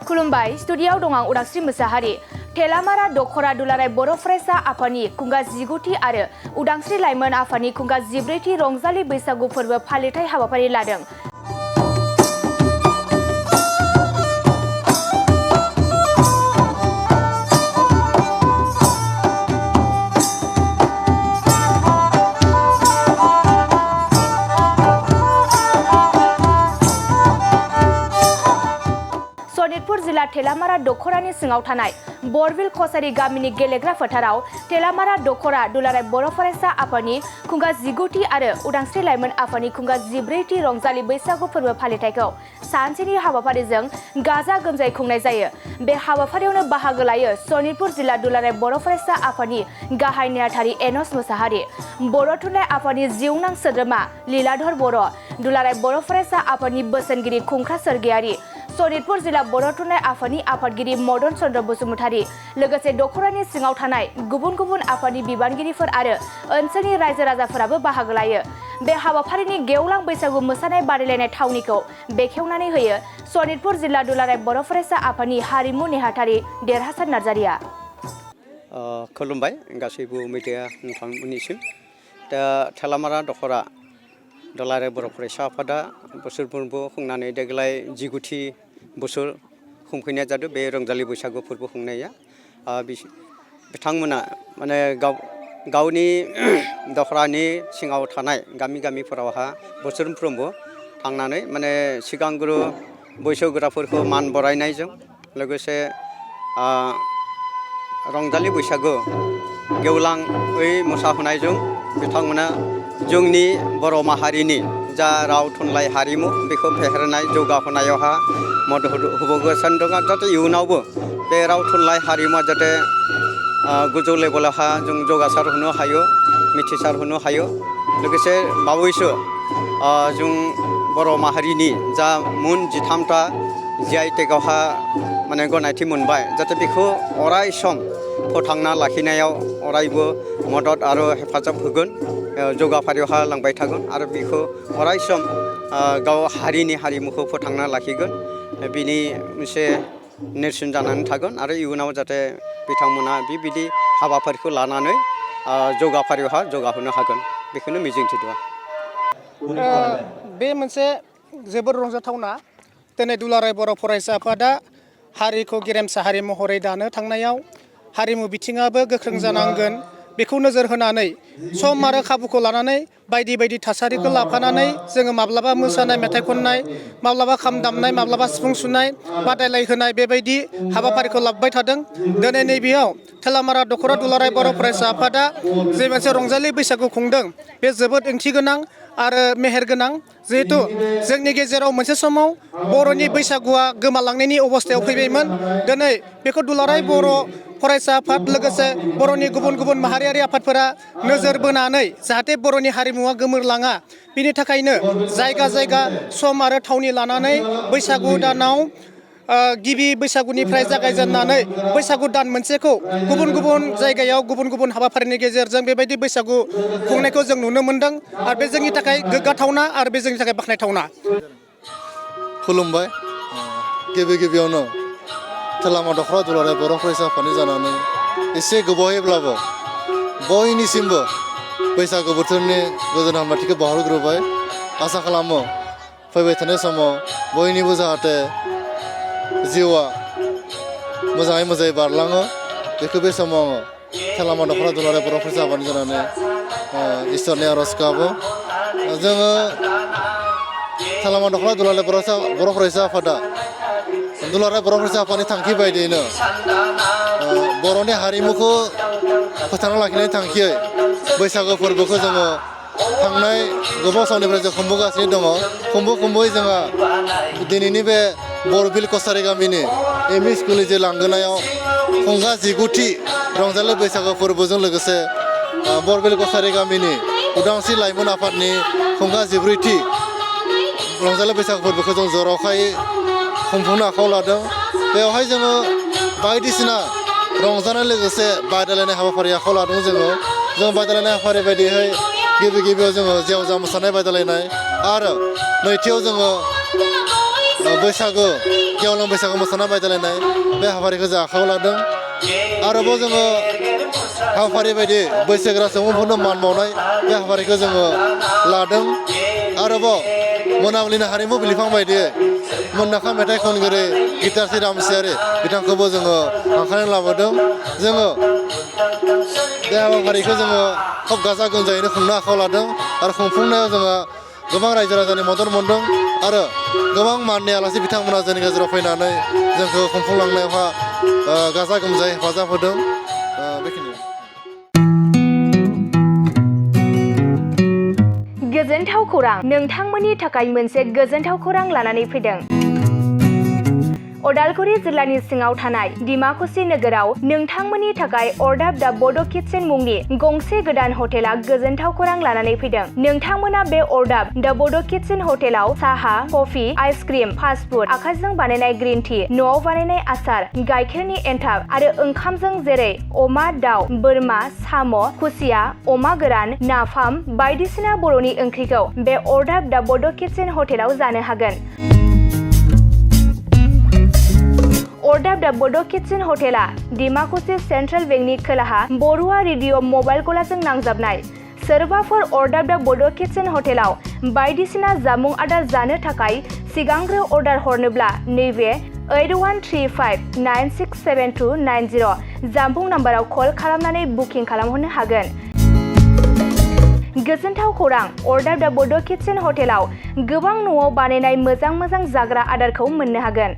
खुलुमबाय स्टुडियाव दं आं उदांस्रि मोसाहारि थेलामारा दख'रा दुलाराय बर' फरायसा आफादनि खुंगा 19थि आरो उदांस्रि लाइमोन आफादनि खुंगा 14थि रंजालि बैसागु फोरबो फालिथाय हाबाफारि लादों। सनितपुर जिल्ला थेलामारा दख'रानि सिङाव थानाय बरबिल कसारी गामिनि गेलेग्रा फोथाराव थेलामारा दख'रा दुलाराय बर' फरायसा आफादनि खुंगा 19थि आरो उदांस्रि लाइमोन आफादनि खुंगा 14थि रंजालि बैसागु फोरबो फालिथायखौ सानसेनि हाबाफारिजों गाजा गोमजायै खुंनाय जायो। बे हाबाफारियावनो बाहागो लायो सनितपुर जिल्ला दुलाराय बर' फरायसा आफादनि गाहाय नेहाथारि एनस मोसाहारि, बर' थुनलाइ आफादनि जिउनां सोद्रोमा लीलाधर बर', दुलाराय बर' फरायसा आफादनि बोसोनगिरि खुंख्रा सोरगियारि, सनितपुर जिल्ला बर' थुनलाइ आफादनि आफादगिरि मदन चन्द्र बसुमतारी, लोगोसे दख'रानि सिङाव थानाय गुबुन गुबुन आफादनि बिबानगिरिफोर आरो ओनसोलनि रायजो राजाफोराबो बाहागो लायो। बे हाबाफारिनि गेवलां बैसागु मोसानाय बादायलायनाय थावनिखौ बेखेवनानै होयो सनितपुर जिल्ला दुलाराय बर' फरायसा आफादनि हारिमु नेहाथारि देरहासार नार्जारिया। खुलुमबाय गासैबो मिडिया नोंथांमोननिसिम। दा थेलामारा दख'रा दुलाराय बर' फरायसा आफादा बोसोरफ्रोमबो खुंनानै देग्लाय 19थि बोसोर खुंफैनाय जादों बे रंजालि बैसागु फोरबो खुंनाया। बिथांमोना माने गावनि दख'रानि सिङाव थानाय गामि गामिफोरावहा बोसोरफ्रोमबो थांनानै माने सिगांग्रो बैसोगोराफोरखौ मान बरायनायजों लोगोसे रंजालि बैसागु गेवलाङै मोसाहोनायजों बिथांमोना जोंनि बर' माहारिनि जा राव थुनलाइ हारिमु बेखौ फेहेरनाय जौगाहोनायावहा मदद होबोगासिनो दङ। जाहाथे इयुनावबो बे राव थुनलाइ हारिमुआ जाहाथे गोजौ लेभेलावहा जों जौगासार होनो हायो, मिथिसार होनो हायो। लोगोसे बावैसो जों बर' माहारिनि जा मोन 13था GI टेगआवहा माने गनायथि मोनबाय, जाहाथे बेखौ अराय सम फोथांना लाखिनायाव अरायबो मदद आरो हेफाजाब होगोन, जौगाफारियावहा लांबाय थागोन आरो बेखौ अराय सम गाव हारिनि हारिमुखौ फोथांना लाखिगोन। बिनि मोनसे नेरसोन जानानै थागोन आरो इयुनाव जाहाथे बिथांमोना बेबायदि हाबाफारिखौ लानानै जौगाफारियावहा जौगाहोनो हागोन बेखौनो मिजिंथिदों। बे मोनसे जोबोद रंजाथावना। दिनै दुलाराय बर' फरायसा आफादा हारिखौ गेरेमसा हारि महरै दानो थांनायाव हारिमु बिथिङाबो गोख्रों जानांगोन बेखौ नोजोर होनानै सम आरो खाबुखौ लानानै बायदि बायदि थासारिखौ लाफानानै जोङो माब्लाबा मोसानाय, मेथाइ खननाय, माब्लाबा खाम दामनाय, माब्लाबा सिफुं सुनाय बादायलायहोनाय बेबायदि हाबाफारिखौ लाबोबाय थादों। दिनै नैबेयाव थेलामारा दख'रा दुलाराय बर' फरायसा आफादा जे मोनसे रंजालि बैसागु खुंदों बे जोबोद ओंथि गोनां आरो मेहेर गोनां। जिहेतु जोंनि गेजेराव मोनसे समाव बर'नि बैसागुआ गोमालांनायनि अबस्थायाव फैबायमोन। दिनै बेखौ दुलाराय बर' फरायसा आफाद लोगोसे बर'नि गुबुन गुबुन माहारियारि आफादफोरा नोजोर बोनानै जाहाथे बर'नि हारिमुवा गोमोरलाङा बिनि थाखायनो जायगा जायगा सम आरो थावनि लानानै बैसागु दानाव गिबि बैसागुनिफ्राय जागायजेननानै बैसागु दान मोनसेखौ गुबुन गुबुन जायगायाव गुबुन गुबुन हाबाफारिनि गेजेरजों बेबायदि बैसागु खुंनायखौ जों नुनो मोन्दों आरो बे जोंनि थाखाय गोग्गाथावना आरो बे जोंनि थाखाय बाख्नायथावना। खुलुमबाय। गिबियावनो थेलामारा दख'रा दुलाराय बर' फरायसा आफादनि जानानै एसे गोबावैब्लाबो बयनिसिमबो बैसागु बोथोरनि गोजोन हामलायथिखौ बावहरग्रोबाय। आसा खालामो फैबाय थानाय समाव बयनिबो जाहाथे जिउआ मोजाङै मोजाङै बारलाङो बेखौ बे समाव थेलामारा दख'रा दुलाराय बर' फरायसा आफादनि जानानै इसोरनि आर'ज गाबो। जोङो थेलामारा दख'रा दुलाराय बर' फरायसा आफादा दुलाराय बर' फरायसा आफादनि थांखि बायदियैनो बर'नि हारिमुखौ फोथांना लाखिनायनि थांखियै बैसागु फोरबोखौ जोङो थांनाय गोबाव समनिफ्राय जों खुंबोगासिनो दङ। खुंबोयै जोंहा दिनैनि बे बरबिल कसारी गामिनि MV स्कुलनि जे लांगोनायाव खुंगा 19थि रंजालि बैसागु फोरबोजों लोगोसे बरबिल कसारी गामिनि उदांस्रि लाइमोन आफादनि खुंगा 14थि रंजालि बैसागु फोरबोखौ जों जर'खायै खुंफुंनो आखायाव लादों। बेवहाय जोङो बायदिसिना रंजानाय लोगोसे बादायलायनाय हाबाफारि आखायाव लादों। जों बादायलायनाय हाबाफारि बायदियै गिबियाव जोङो जेवजा मोसानाय बादायलायनाय आरो नैथियाव जोङो बैसागो गेवलां बैसागो मोसानाय बादायलायनाय बे हाबाफारिखौ जों आखायाव लादों आरोबाव जोङो हाबाफारि बायदि बैसोगोरा सुबुंफोरनो मान बावनाय बे हाबाफारिखौ जोङो लादों आरोबाव मोनाबिलिनि हारिमु बिलिफां बायदियै मुंदांखा मेथाइ खनगिरि गितारथि रामसियारि बिथांखौबो जोङो हांख्रायनानै लाबोदों जोङो बे हाबाफारिखौ जोङो खोब गाजा गोमजायैनो खुंनो आखायाव लादों आरो खुंफुंनायाव जोङो गोबां रायजो राजानि मदद मोनदों आरो गोबां माननि आलासि बिथांमोना जोंनि गेजेराव फैनानै जोंखौ खुंफुंलांनायावहा गाजा गोमजायै हेफाजाब होदों बेखिनि गोजोनथाव खौरां नोंथांमोननि थाखाय मोनसे गोजोनथाव खौरां लानानै फैदों अदालगुरि जिल्लानि सिङाव थानाय डिमाकुसि नोगोराव नोंथांमोननि थाखाय अरदाब दा बड' किटचेन मुंनि गंसे गोदान हटेला गोजोनथाव खौरां लानानै फैदों नोंथांमोना बे अरदाब दा बड' किटचेन हटेलाव साहा कफि आइसक्रिम फास्टफुड आखाइजों बानायनाय ग्रीन टि न'आव बानायनाय आसार गाइखेरनि एन्थाब आरो ओंखामजों जेरै अमा दाउ बोरमा साम' खुसिया अमा गोरान नाफाम बायदिसिना बर'नि ओंख्रिखौ बे अरदाब दा बड' किटचेन हटेलाव जानो हागोन अरदाब दा बड' किटचेन हटेला डिमाकुसि सेन्ट्रेल बेंकनि खोलाहा बरुवा रेडिअ मबाइल गलाजों नांजाबनाय सोरबाफोर अरदाब दा बड' किटचेन हटेलाव बायदिसिना जामुं आदार जानो थाखाय सिगांग्रो अर्डार हरनोब्ला नैबे 8135967290 जामबुं नाम्बाराव कल खालामनानै बुकिं खालामहरनो हागोन गोजोनथाव खौरां अरदाब दा बड' किटचेन हटेलाव गोबां न'आव बानायनाय मोजां जाग्रा आदारखौ मोननो हागोन